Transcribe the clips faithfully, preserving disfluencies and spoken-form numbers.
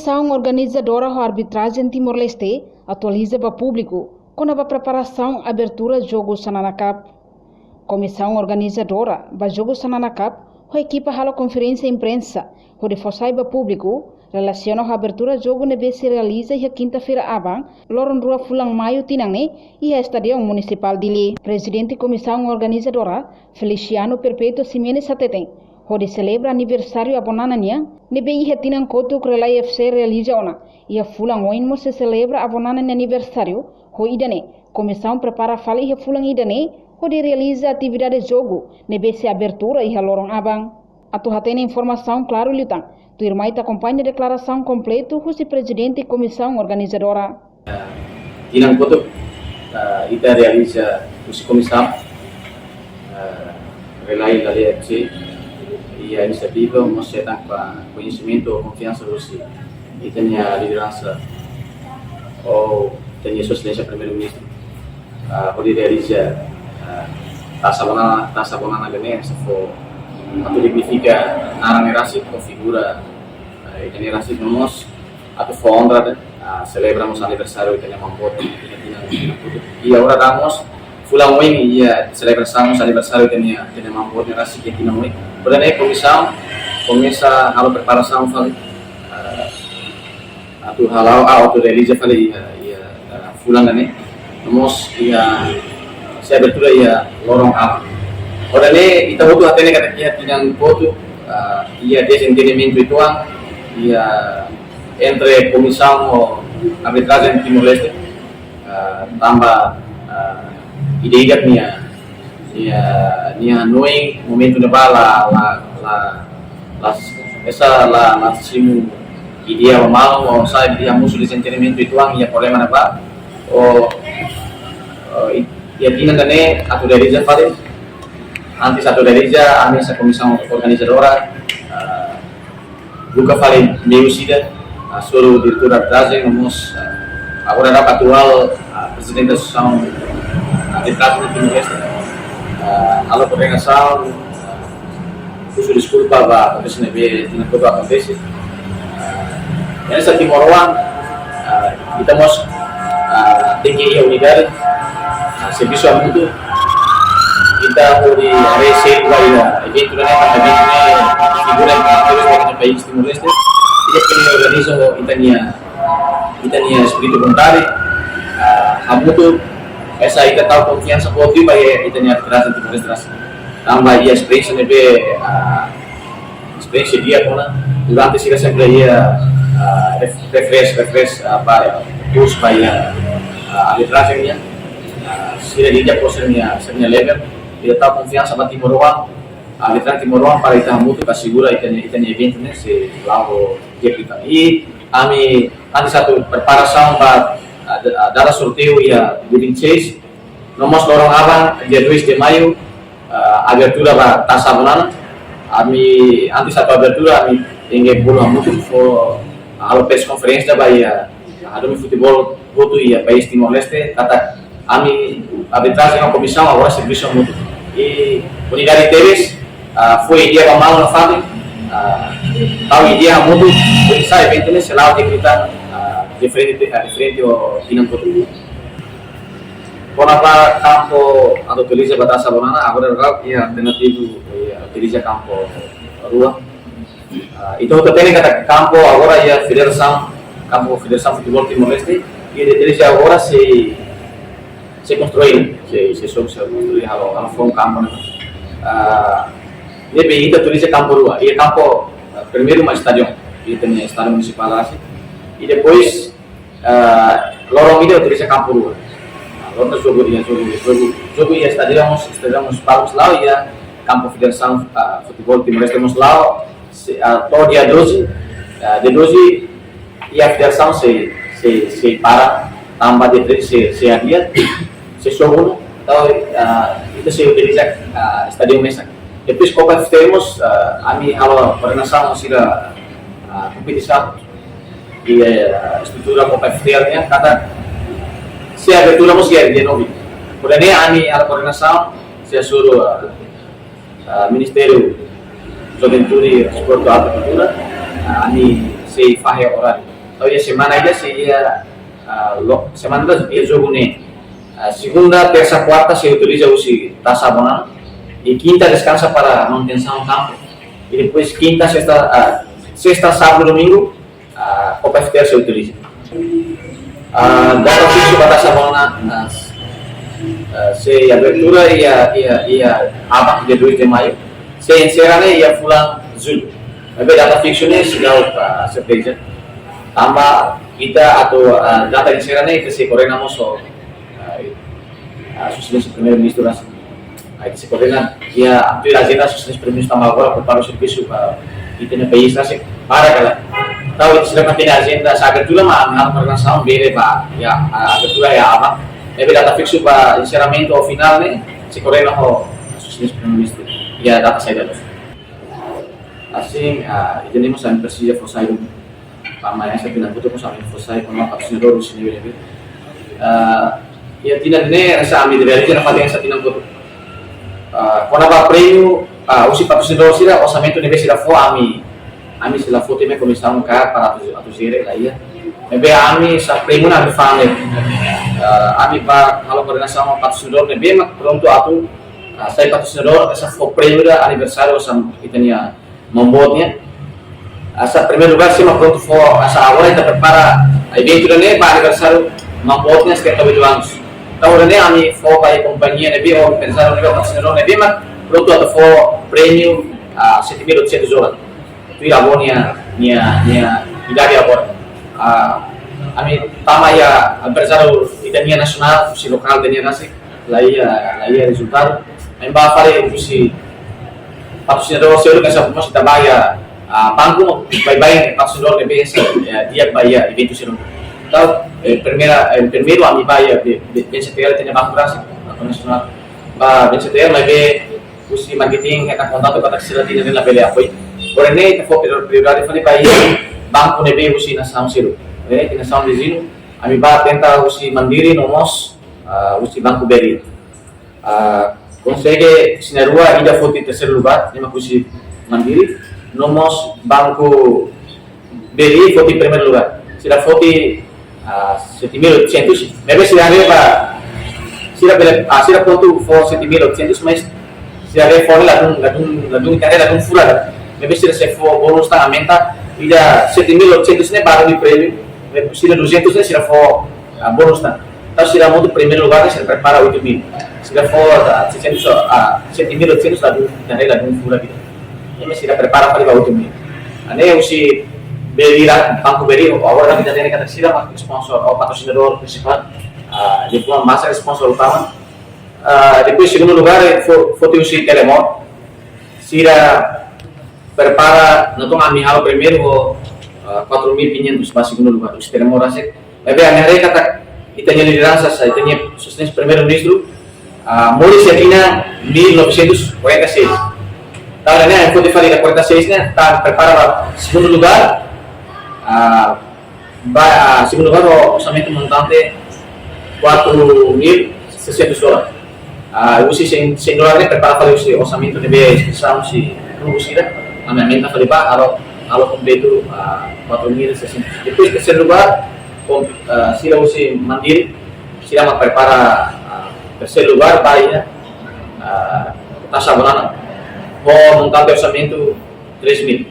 Komisaun organizadora ho arbitrajen Timor-Leste atualiza ba públiku kona-ba preparasaun abertura jogu Xanana Cup. Komisaun organizadora ba jogu Xanana Cup ho ekipa halo konferénsia imprensa hodi fó sai ba públiku relasiona ho abertura jogu ne'ebé sei realiza iha kinta-feira aban, loron rua fulan Maiu tinan ne'e, iha Estadion Munisipál Dili. Prezidente Komisaun Organizadora, Feliciano Perpetuo Ximenes hateten, hodi selebra aniversáriu Avó Nana nian, ne'ebé iha tinan kotuk Relai F C realiza ona, iha fulan oin mós sei selebra Avó Nana nia aniversáriu, ho ida-ne'e, komisaun prepara fali iha fulan ida-ne'e, hodi realiza atividade jogu, ne'ebé sei abertura iha loron aban. Atu hatene informasaun klaru liután, tuirmai ita akompaña deklarasaun kompletu husi Prezidente Komisaun Organizadora. Tinan kotuk, ah, ita realiza husi komisaun, ah, Relai Dali F C, iha inisiativa, mós hetan ba koñesimentu, konfiansa husi ita-nia lideransa, ho ita-nia Sua Exelénsia Primeiru-Ministru, ah, hodi realiza, ah, Taxa Avó Nana, Taxa Avó Nana ida-ne'e, se fó atu dignifika naran ne'e rasik, ho figura, ah, ida-ne'e rasik, no mós atu fó onra, ah, selebra mós aniversáriu ita-nia maun boot, ita-nia tinan, tinan kotuk. I agora daudaun mós fulan oin iha selebrasaun aniversáriu ita-nia, ita-nia maun boot ne'e rasik iha tinan oin. Portantu, komisaun komesa halo preparasaun fali, ah, atu hala'o, ah, atu realiza fali iha, iha, ah, fulan ne'e. No mós iha, sei abertura iha loron aban. Portantu, ita hotu hatene katak iha tinan kotuk, ah, iha dezentendimentu uitoan, iha entre komisaun ho arbitrajen Timor-Leste, ah, tanba, ah, ida-idak nia, nia, nia hanoin momentu ne'ebá la, la, la, la, esa la, la simu ideia ba malu, ou saida, iha mosu dezentendimentu uitoan iha problema ne'ebá. Ou, ou, i-, iha tinan ida-ne'e atu realiza fali, antes atu realiza, ami hanesan komisaun organizadora, ah, buka fali meius ida, ah, hasoru diretór arbitrajen, no mós, ah, agora daudaun atuál, ah, prezidente Asosiasaun, ah, Arbitrajen Timor-Leste, ah, halo koordenasaun, ah, husu deskulpa ba akontesimentu ne'ebé tinan kotuk akontese. Ah, hanesan timoroan, ah, ita mós, ah, tenke iha unidade, ah, servisu hamutuk. Ita hodi haree seluk ba iha eventu ne'e, tanba eventu ne'e figura importante ba ita-nia país Timor-Leste. Ita tenke organiza ho ita-nia, ita-nia espíritu vontade, ah, hamutuk, hanesan ita tau konfiansa boot liu ba iha ita-nia arbitrajen Timor-Leste rasik. Tanba iha esperiénsia ne'ebé, ah, esperiénsia di'ak ona, durante sira sempre iha, ah, ref-, refresh, refresh, ah, ba, push ba iha, ah, arbitrajen nian, ah, sira di'ak ho sira-nia, sira-nia level, ita tau konfiansa ba timoroan, ah, arbitrajen timoroan para ita hamutuk asegura ita-nia, ita-nia eventu ne'e sei la'o di'ak liután. I ami, ami hanesan atu preparasaun ba, ah, da-, ah, dada sorteiu iha Building Chase, no mós loron aban, dia dois de Maiu, ah, abertura ba Taxa Avó Nana. Ami, antes atu abertura, ami tenke bolu hamutuk, fó, halo press conference ba iha, ah, hadomi futeból hotu iha país Timor-Leste, katak ami arbitrajen ho komisaun agora servisu hamutuk. I unidade tebes, ah, fó ideia ba malu nafatin, ah, tau ideia hamutuk, oinsá eventu ne'e sei la'o di'ak liután, ah, diferente, ah, diferente ho tinan kotuk. Kona-ba kampu atu utiliza ba Taxa Avó Nana, agora daudaun iha alternativu, iha utiliza kampu rua. Ah, ita hotu hatene katak kampu agora iha federasaun, kampu Federasaun Futeból Timor-Leste, iha utiliza agora sei, sei konstrui, sei, sei sob, sei konstrui halo, halo foun kampu ne'e. Ah, ne'ebé ita utiliza kampu rua, iha kampu, ah, primeiru mak estadion, ita-nia estádiu munisipál rasik. I depois, ah, loron ida utiliza kampu rua. Ah, loron jogu iha, jogu, jogu, jogu iha estádiu mós, estádiu munisipál mós la'o, iha kampu Federasaun, ah, Futeból Timor-Leste mós la'o, sei, ah, to'o dia doze, ah, dia doze, iha federasaun sei, sei, sei para, tanba dia treze sei, sei adia, sei sobu, entaun, ah, ita sei utiliza, ah, estádiu mesak. Depois Copa F T L mós, ah, ami halo koordenasaun ho sira, ah, kompetisaun, i, eh, estrutura Copa F T L nian, katak sei abertura mós iha dia nove. Portantu ami halo koordenasaun, sei hasoru, ah, ah, Ministériu Juventude, Desportu, Arte, Kultura, ah, ami sei fahe oráriu. Entaun iha semana ida sei iha, ah, lo-, semana ida iha jogu ne'e. Ah, segunda, tersa, kuarta sei utiliza husi Taça Bonana. I kinta deskansa para manutensaun kampu. I depois kinta, sesta, ah, sesta, sábadu, domingu, ah, Copa F T L sei utiliza. Ah, data fiksu ba Taça Bonana, ah, ah, sei abertura iha, iha, iha aban, dia dois de maio. Sei enserra ne'e iha fulan jullu. Maibé data fiksu ne'e seidauk, ah, serteza. Tanba ita atu, ah, data enserra ne'e ita sei koordena mós ho, ah, ah, Sua Exelénsia Primeiru-Ministru rasik. Ita sei koordena, iha atu iha ajenda Sua Exelénsia Primeiru-Ministru tanba agora prepara servisu ba ita-nia país rasik para kala. Entaun ita sei iha ajenda, se abertura mak ami halo koordenasaun bele ba, iha, ah, abertura iha aban. Maibé data fiksu ba enserramentu ou finál ne'e sei koordena ho Sua Exelénsia Primeiru-Ministru iha data saida loos. Asin, ah, ita-nia mós ami presiza fó sai duni. Tanba hanesan tinan kotuk mós ami fó sai kona-ba patrosinadór husi ne'ebé-ne'ebé. Ah, iha tinan ne'e hanesan ami realiza nafatin hanesan tinan kotuk. Ah, kona-ba prémiu, ah, husi patrosinadór sira, orsamentu ne'ebé sira fó, ami, ami sei la foti mai komisaun ka para atu, atu jere, la iha. Maibé ami sá prémiu ne'e ami fó ne'e. Ah, ami bá halo koordenasaun ho patrosinadór ne'ebé mak prontu atu, ah, sai patrosinadór, hanesan fó prémiu ida aniversáriu hanesan ita-nia maun boot nian. Hanesan primeiru lugár sei mak prontu fó, hanesan agora ita prepara eventu ida-ne'e ba aniversáriu maun boot nian setenta e oito anos. Entaun ida-ne'e ami fó ba kompañia ne'ebé ou emprezáriu ne'ebé, patrosinadór ne'ebé mak prontu atu fó prémiu, ah, sete mil oitocentos dólar. Tuir avó nia, nia, nia idade agora. Ah, ami tama iha emprezáriu ita-nia nasionál, husi lokál ita-nia rasik, la iha, la iha rezultadu. Ami bá fali husi patrosinadór seluk hanesan mós ita bá iha, ah, banku, baibain patrosinadór ne'ebé hanesan, eh, di'ak ba iha eventu seluk. Entaun, eh, primeira, eh, primeiru ami bá iha B-, B-, B C T L, ita-nia banku rasik, Banku Nasionál. Bá B C T L, maibé husi marketing hetan kontatu katak sira tinan ne'e labele apoiu. Porém, ne'e ita fó prior-, prioridade fali ba iha banku ne'ebé husi nasaun seluk. Ne'e, iha nasaun viziñu, ami bá tenta husi Mandiri no mós, ah, husi Banku B R I. Ah, konsege sira na'in-rua, ida foti terseiru lugár, ne'e mak husi Mandiri, no mós Banku B R I foti primeiru lugár. Sira foti, ah, sete mil oitocentos, maibé sira haree ba, sira bele, ah, sira prontu fó sete mil oitocentos, mas sira haree fó ne'e ladún, ladún, ladún, ita haree ladún furak. Maibé sira sei fó bónus tan aumenta, ida sete mil oitocentos ne'e balu nia prémiu, maibé sira duzentos ne'e sira fó, ah, bónus tan. Entaun sira hamutuk primeiru lugár ne'e sira prepara oito mil. Sira fó, ah, seiscentos, ah, sete mil oitocentos ladún, ita haree ladún furak ida. Ne'e sira prepara fali ba oito mil. Ne'e husi B R I, Banku B R I, agora ita hatene katak sira mak sponsor ou patrosinadór prinsipál. Ah, depois mós sponsor utama. Ah, depois segundu lugár, eh, fó, foti husi Telemor. Sira prepara, natoon ami halo primeiru ho, ah, quatro mil quinhentos ba segundu lugár, husi Telemor rasik. Maibé ami haree katak ita-nia lideransa, hanesan ita-nia Sua Exelénsia Primeiru-Ministru, ah, moris iha tinan mil novecentos e quarenta e seis. Entaun ne'e, foti fali ida quarenta e seis ne'e, ita prepara ba segundu lugár, ah, ba, ah, segundu lugár ho orsamentu montante quatro mil seiscentos dólar. Ah, husi cem, cem dólar ne'e prepara fali husi orsamentu ne'ebé instituisaun husi klubu sira, ami aumenta fali ba, halo, halo kompletu, ah, quatro mil seiscentos. Depois terseiru lugár, kom-, ah, sira husi Mandiri, sira mak prepara, ah, terseiru lugár ba iha, ah, Taça Bonana, ho montante orsamentu três mil.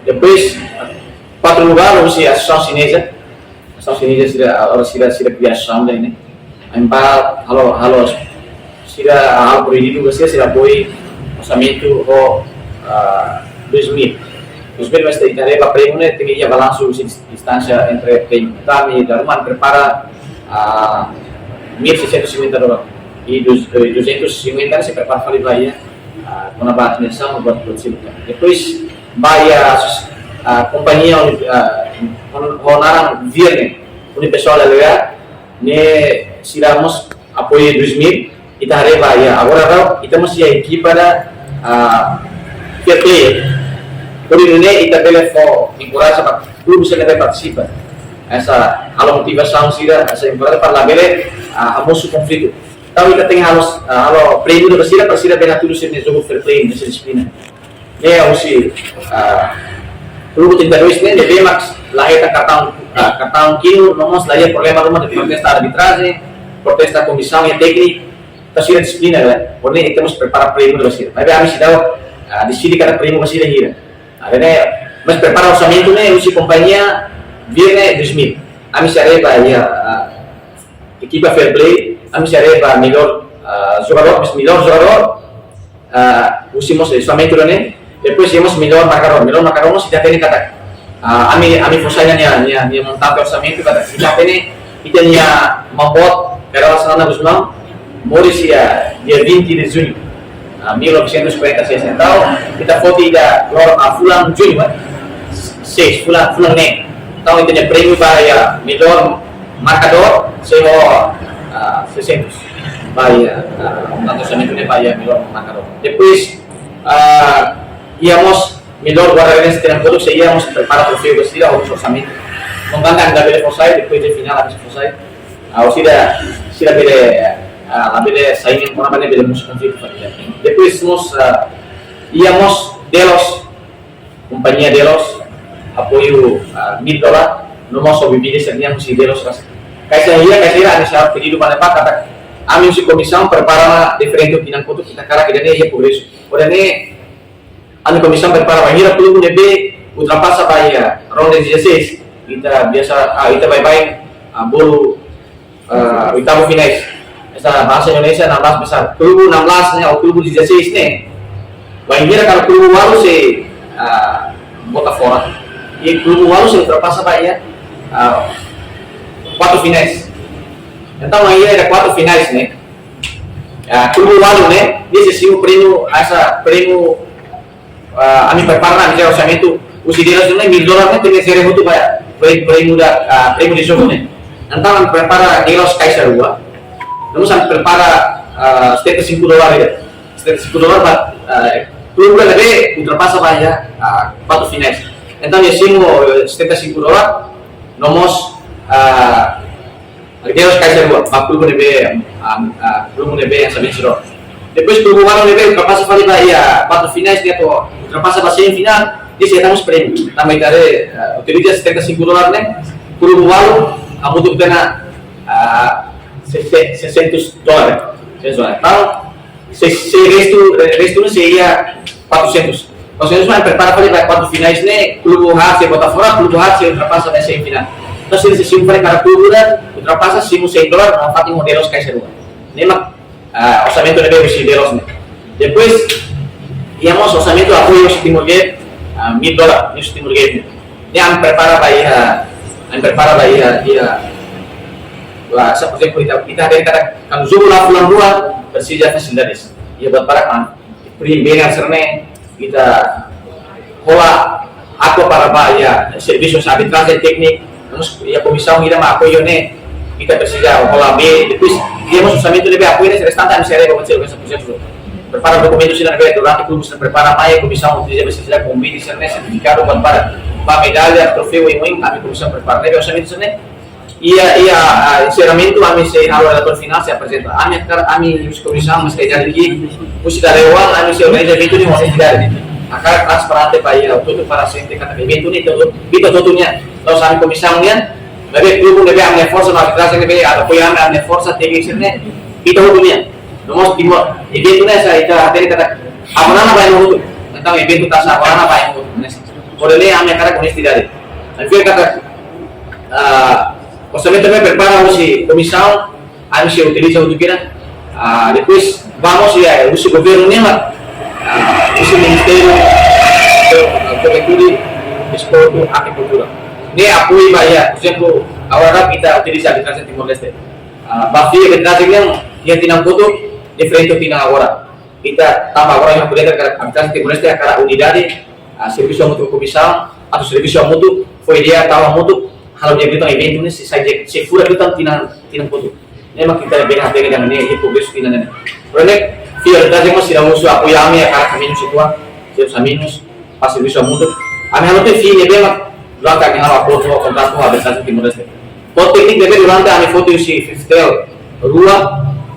Depois, kuartu lugár, husi Asosiasaun Xineza, Asosiasaun Xineza sira, agora sira, sira kria asosiasaun ida-ne'e. Ami bá halo, halo, sira halo pedidu ba sira, sira boi orsamentu ho, ah, dois mil. Dois mil, mas ita haree ba prémiu ne'e, tenke iha balansu husi distánsia entre prémiu. Entaun ami dala ruma prepara, ah, mil seiscentos e cinquenta dólar. I dus-, eh, duzentos e cinquenta ne'e sei prepara fali ba iha, ah, kona-ba atensaun buat, buat seluk. Depois, ba iha, ah, kompañia, ah, ho, ho naran Verne, Unipessoal L L A, ne'e sira mós apoiu dois mil, ita haree ba iha, agora rau, ita mós iha ekipa da, ah, fair play. Hodi nune'e ita bele fó enkoraja ba klube sira ne'ebé partisipa. Hanesan halo motivasaun sira, hanesan enkoraja para labele, ah, hamosu konflitu. Entaun ita tenke halo, ah, halo prémiu ba sira, para sira bele hatudu sira-nia jogu fair play, hanesan dixiplina. Ne'e husi, ah, klubu trinta e dois ne'e, ne'ebé mak la hetan kartaun, Ah, kartaun kinur, no mós la iha problema ruma de protesta arbitrajen, protesta komisaun iha tékniku, entaun sira dixiplina, kan? Por ne'e ita mós prepara prémiu ba sira. Maibé ami seidauk, ah, deside katak prémiu ba sira hira. Ah, ne'e, mós prepara orsamentu ne'e, husi kompañia, vírgula dois mil. Ami sei haree ba iha, ah, ekipa fair play, ami sei haree ba mellór, ah, jogadór, mós mellór jogadór, ah, husi mós orsamentu ne'e, depois iha mós mellór markadór, mellór markadór mós ita hatene katak, ah, ami, ami fó sai nia, nia, nia montante orsamentu katak ita hatene, ita-nia maun boot, Kay Rala Xanana Gusmão, moris iha dia vinte de junho, ah, mil novecentos e quarenta e seis. Entaun, ita foti iha, ah, fulan Junho, eh? Seis, fulan, fulan neen. Entaun, ita-nia prémiu ba iha mellór markadór, sei ho, ah, seiscentos. Ba iha, ah, montante orsamentu ne'e ba iha mellór markadór. Depois, ah, iha mós mellór guarda-redes tinan kotuk, sei iha mós prepara troféu ba sira, ho orsamentu. Mengapa ita labele fó sai, depois de final, labele fó sai. Ah, sira, sira bele, ah, labele sai nia, kona-ba ne'e bele mós konflitu fali. Depois mós, ah, iha mós Delos, kompañia Delos, apoiu, ah, mil dolar, no mós ho bebida sira-nian husi Delos rasik. Kaixa hira, kaixa hira, ami seidauk pedidu ba ne'ebá katak, ami husi komisaun prepara ona diferente tinan kotuk, ita hakarak ida-ne'e iha progresu. Ora ne'e, ami komisaun prepara bainhira klube ne'ebé ultrapasa ba iha ronda dezasseis. Ita biasa, ah, ita baibain, ah, bolu, ah, oitavu finais. Hanesan bahasa Indonesia enam belas besar. Klube enam belas ne'e, ou klube dezasseis ne'e. Bainhira karik klube ualu sei, ah, bota fora. I klube ualu sei ultrapasa ba iha, ah, kuartu finais. Entaun, bainhira iha kuartu finais ne'e, ah, klube ualu ne'e, nia sei simu prémiu, hanesan prémiu, ah, ami prepara ona, ami-nia orsamentu, husi Delos ne'e, mil dolar ne'e, tenke sere hotu ba, pré-, prémiu ida, ah, prémiu de jogo ne'e. Entaun, ami prepara Delos kaixa rua, no mós ami prepara, ah, setenta e cinco dolar ida. Setenta e cinco dolar ba, ah, klube ne'ebé ultrapasa ba iha, ah, kuartu finais. Entaun, nia simu, eh, setenta e cinco dolar, no mós, ah, Delos kaixa rua, ba klube ne'ebé, ah, ah, klube ne'ebé hanesan vencedór. Depois klube ualu ne'ebé ultrapasa fali ba iha kuartu finais, nia atu ultrapasa ba semifinál, nia sei hetan mós prémiu. Tanba ita haree, ah, utiliza setenta e cinco dolar ne'e, klube ualu, hamutuk tiha ona, ah, se-, se-, seiscentos dolar. Seiscentos dolar. Entaun, se, se restu, re-, restu ne'e sei iha quatrocentos. Quatrocentos mak prepara fali ba kuartu finais ne'e, klube haat sei bota fora, klube haat sei ultrapasa ba semifinál. Entaun, se, se simu fali karik klube ida ultrapasa, simu cem dolar, no fatin ho Delos kaixa rua. Ne'e mak, ah, orsamentu ne'ebé husi Delos ne'e. Depois, iha mós orsamentu apoiu husi Timor Gate, ah, mil dolar, husi Timor Gate ne'e. Ne'e ami prepara ba iha, ami prepara ba iha, iha, ba, sa, por ezemplu, ita, ita hatene katak, kuandu jogu la'o fulan rua, presiza fasilidades. Iha buat barak, ah, prim bena serne, ita hola atu para ba iha servisu arbitrajen tékniku, no mós iha komisaun ida mak apoiu ne'e, ita presiza hola be, depois, iha mós orsamentu ne'ebé apoiu ne'e, restante ami sei haree ba konsel, konsel prosesu. Prepara dokumentu sira ne'ebé durante klube sira prepara mai, komisaun utiliza, presiza konvite sira-ne'e, sertifikadu, buat barak. Ba medalla, troféu, oioin, ami komisaun prepara. Ne'ebé orsamentu sira-ne'e, iha, iha, ah, enserramentu, ami sei halo relatóriu finál, sei aprezenta. Ami hakarak, ami husi komisaun, mós ke jadi ki, husi dalewan, ami sei organiza eventu ne'e, mós ke jadi. Hakarak transparente ba iha, hotu-hotu para sente katak eventu ne'e, ita hotu, ita hotu nian. La'ós ami komisaun nian, maibé klube ne'ebé ami-nia forsa, no arbitrajen ne'ebé, atu apoiu ami, ami-nia forsa, tékniku sira-ne'e, ita hotu nian. No mós Timor, eventu ne'e hanesan ita hatene katak, Aman Aman ba ema hotu. Entaun eventu hanesan Aman Aman ba ema hotu. Ne'e, ora ne'e ami hakarak honestidade. Ami fiar katak, ah, orsamentu ne'ebé prepara husi komisaun, ami sei utiliza hotu kira. Ah, depois, vamos iha, husi governu nian mak, ah, husi Ministériu Juventude, Desportu, Arte no Kultura. Ne'e apoiu ba iha, por ezemplu, agora ita utiliza arbitrajen Timor-Leste. Ah, ba fia arbitrajen nian, iha tinan kotuk, diferente tinan agora. Ita tanba agora iha poder ka arbitrajen Timor-Leste, hakarak unidade, ah, servisu hamutuk ho komisaun, atu servisu hamutuk, fó ideia, tau hamutuk, halo di'ak liután eventu ne'e, sei, sei, sei furak liután tinan, tinan kotuk. Ne'e mak ita bele hatene dehan ne'e, iha progresu tinan ne'e. Porém, fia arbitrajen mós sira husu apoiu ami, hakarak ami-nia situan, sira husu ami-nia, ba servisu hamutuk. Ami halo tiha fia ne'ebé mak, durante ami halo akordu, kontratu, arbitrajen Timor-Leste. Kódigu tékniku ne'ebé durante ami foti husi Fiftel rua,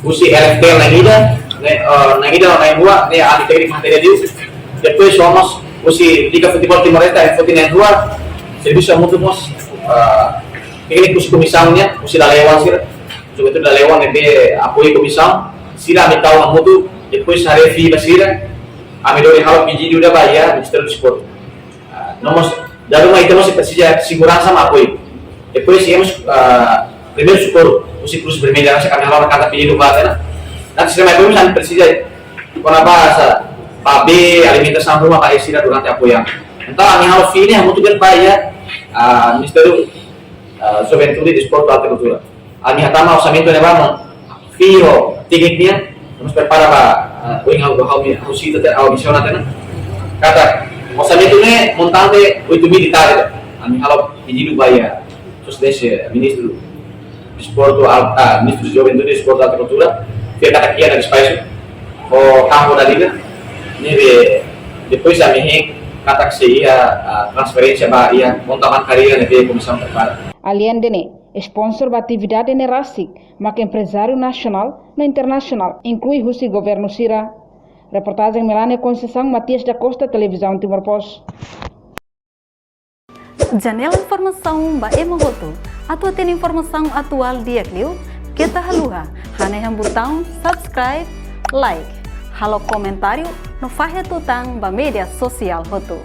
husi L F T L na'in ida, ne'e, eh, na'in ida, na'in rua, ne'e ami tékniku materia liu. Depois vamos, husi Liga Futeból Timor-Leste, ami foti na'in rua, servisu hamutuk mós, Ah, ini husi komisaun nian, husi Dalewan sira. Husi Dalewan ne'ebé apoiu komisaun, sira ami tau hamutuk, depois haree fee ba sira, ami lori halo pedidu ida ba iha Ministériu Desportu. Ah, no mós, dala ruma ita mós presiza seguransa mak apoiu. Depois iha mós, ah, primeiru sokorru, husi Cruz Vermelha, ami halo karta pedidu ba tiha ona. Ne'e sira mai apoiu, ami presiza kona-ba sá, ba bee, alimentasaun ruma ba sira durante apoiu. Entaun, ami halo fee ne'e hamutuk ba iha, ah, Ministériu, ah, Juventude, Desportu, Arte, Kultura. Ami hatama orsamentu ne'ebá, fee ho tékniku nian, ami prepara ba, ah, ohin ha'u, ha'u, ha'u sita tiha, ha'u mensiona tiha ona. Katak, orsamentu ne'e montante oito mil e tal, ami halo pedidu ba iha Sua Exelénsia Ministru Desportu, ah, Ministru Juventude, Desportu, Arte, Kultura, fiar katak iha ona espasu ho kampu ida liga, ne'ebé depois ami hein katak sei iha, ah, transferénsia ba iha monta ban karreira ne'ebé komisaun prepara. Alende ne'e, sponsor ba atividade ne'e rasik mak emprezáriu nasionál no internasionál, inklui husi governu sira. Reportajen Melania Conceição, Matias da Costa, Televizaun Timor Post. Janela informasaun ba ema hotu. Atu hatene informasaun atuál di'ak liu, keta haluha hanehan butaun subscribe, like, halo komentáriu no fahe tutan ba média sosiál hotu.